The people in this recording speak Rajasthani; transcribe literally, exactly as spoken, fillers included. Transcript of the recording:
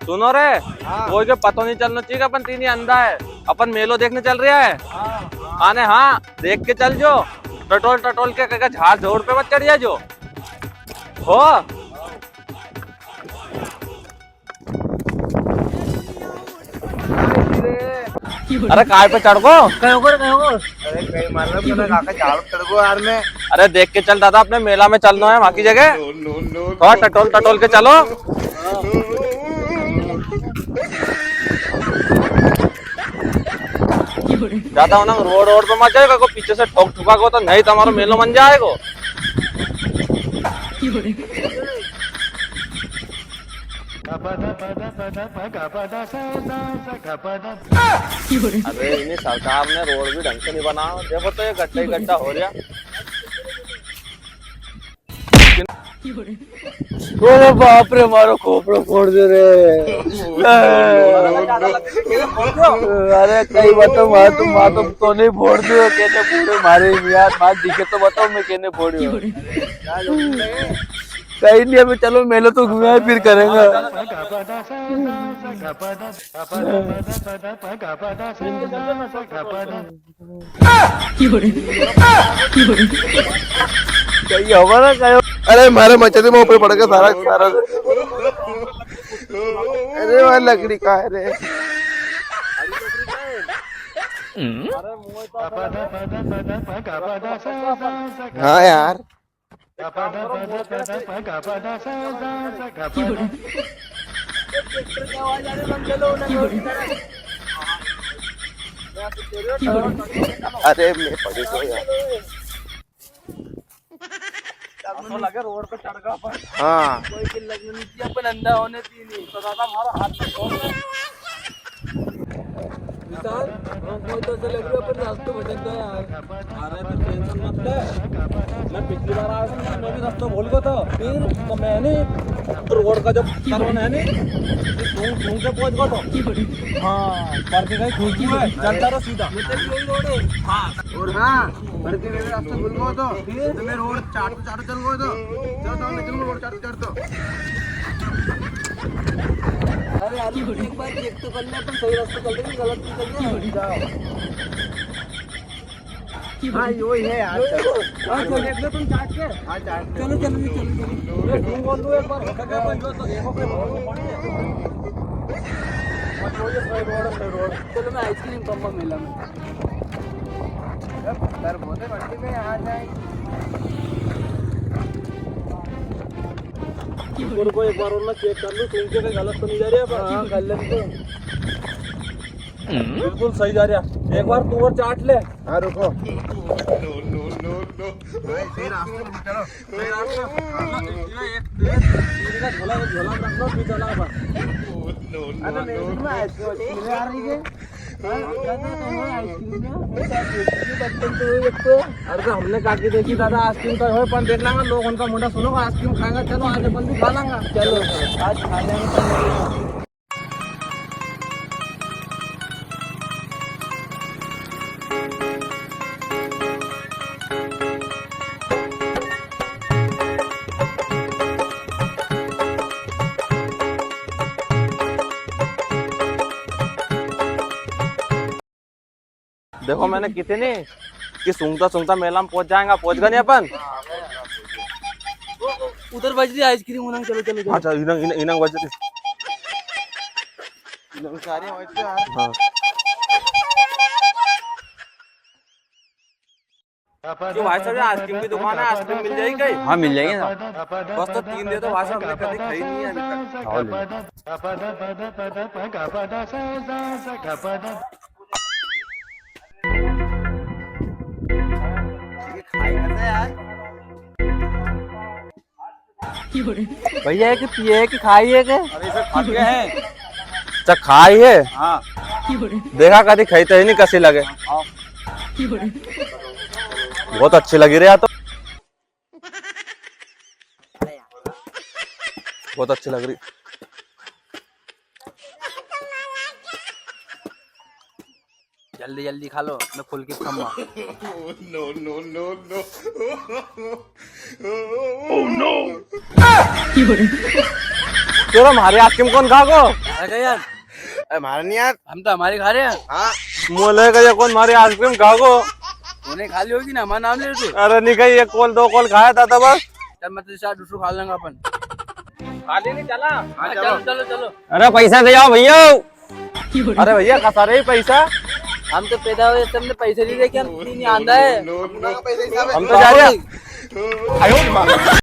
सुनो रे, हाँ। कोई के पतो नी चलनो चाहिए कि अपन तीन ही अंधा है, अपन मेलो देखने चल रिया है। हाँ। अने हाँ, देख के चल जो, टटोल टटोल के कहीं झाड़ झोड़ पे मत चढ़ जा जो। हो। अरे काय पे चढ़ गो? कहो कर, कहो कर। अरे कहीं मालूम पड़ा काका झाड़ चढ़ गो यार मैं। अरे देख के चल दादा, अपने मेला में चलनो है, वहाँ की जगह। थोड़ा टटोल टटोल के चलो। ज्यादा हो ना, रोड रोड पे मत जाएगा, को पीछे से ठोक ठुका को तो नहीं, तुम्हारा मेलो मन जाएगो। अरे इन्हें सरकार ने रोड भी ढंग से नहीं बनाया, देखो तो ये गड्ढा ही गड्ढा हो रहा। अरे बाप रे, मारो खोपड़ो फोड़ दे रे। अरे कई बताओ, मार तो, मार तो, तो नहीं फोड़ दियो, केने फोड़ियो मारे यार, मार दिखे तो बताओ मैं केने फोड़ियो। कहीं नहीं, अभी चलो मेलो तो घूमे फिर करेंगे। कहीं हमारा कहीं। अरे मारे मचा दे, मैं ऊपर पड़ गया सारा, सारा। अरे वाह लकड़ी का है रे। हाँ यार। अरे मैं पड़ी तो यार। अब तो लगे रोड पे चढ़ गया अपन। हाँ। कोई की लगनी नहीं थी, अपन अंधा होने दी नहीं। तो दादा हमारा हाथ में फोन है। विशाल, हाँ, कोई तो ऐसे लग रहा है, अपन रास्ते भटक गए यार। अरे, तू टेंशन मत ले। मैं पिछली बार आया था ना, मैं भी रास्ता भूल गया था। फिर तो मैंने रोड का जब करवाना है नी, तो घूम, घूम के पहुंच गया था। हाँ, पर भी भाई खुशबू है, चलता रहो सीधा। मतलब यही रोड है। हाँ। और हाँ, पर भी मैं भी रास्ता भूल गया था। फिर? तो मैं रोड चाट चाट चल गए तो। चल, चल, मैं चलूँ रोड चाट चाट तो। अरे यार, एक बार चेक तो कर ले, अपन सही रास्ते चल रहे हैं, गलत नहीं चल रहे हैं। जाओ। हाँ, ये वही है यार। हाँ, चलो, देख लो तुम चाट के। हाँ, चाट के। चलो, चलो, चलो, चलो। मैं घूम बोल दूँ एक बार, हो सके अपन जो तो देखो, कोई रोड पड़ी है। बस वही है, सही रोड है, सही रोड। चलो, मैं आइसक्रीम खाऊंगा मेला में। पत्थर बहुत है, मंडी में आ जाए। रुको, रुको, एक बार और मैं चेक कर लूँ, सुन के कहीं गलत तो नहीं जा रही है। हाँ, हाँ, कर ले तो। बिल्कुल सही जा रहा। एक बार तू और चाट ले। हाँ, रुको। भाई, सही रास्ते में चलो। सही रास्ते में। हाँ, एक, एक, एक का झोला, झोला में रख लो, फिर चला बस। अरे, मेरे में आइसक्रीम आ रही है। अरे तो हमने काकी देखी दादा आइसक्रीम का है, पर देख लांगा, लोग उनका मुंडा सुनो, आइसक्रीम खाएगा, चलो आज अपन भी खा लांगा। चलो, आज खा लेंगे। देखो मैंने कितनी कि सूंघता सूंघता मेला में पहुंच जाएगा, पहुंच गए नी अपन। उधर बज रही आइसक्रीम, उन्हें चलो, चलो, चलो। अच्छा, इनंग, इनंग, इनंग बज रही। इनंग सारे बज रहे यार। हाँ। क्यों भाई साहब, यहाँ आइसक्रीम की दुकान है, आइसक्रीम मिल जाएगी कहीं? हाँ, मिल जाएगी ना। बस तो तीन दे दो भाई साहब, हमने कभी खाई नहीं है अभी तक। हाँ, ले लो। ये खाई कैसे यार? भैया, ये कि पिए है कि खाई है के? अरे, इसे खा के है। अच्छा, खाई है? हाँ। देखा, कभी खाई तो ही नहीं, कैसी लगे। हाँ। बहुत अच्छी लगी रे यार तो। बहुत अच्छी लग रही। जल्दी जल्दी खा लो, मैं फुल की खाऊंगा। No, no, no, no। Oh no। तेरा म्हारी आइसक्रीम कौन खागो? अरे यार, अरे म्हारा नी यार। हम तो हमारी खा रहे हैं। हाँ। मोले का ये कौन म्हारी आइसक्रीम खागो? तूने खा ली होगी ना, हमारा नाम ले तू। अरे नी खाई, एक कौल दो कौल खाया था, था बस। चल, मैं तेरे साथ दूसरा खा लेंगा अपन। खा लेने चला। हाँ, हाँ, चलो। चलो, चलो, चलो। अरे पैसा दे आओ भैया। अरे भैया, कसा रे पैसा? हम तो पैदा हुए, तुमने पैसे नहीं देखे, हम तीन ही आंधा है। हम तो जा रहे हैं।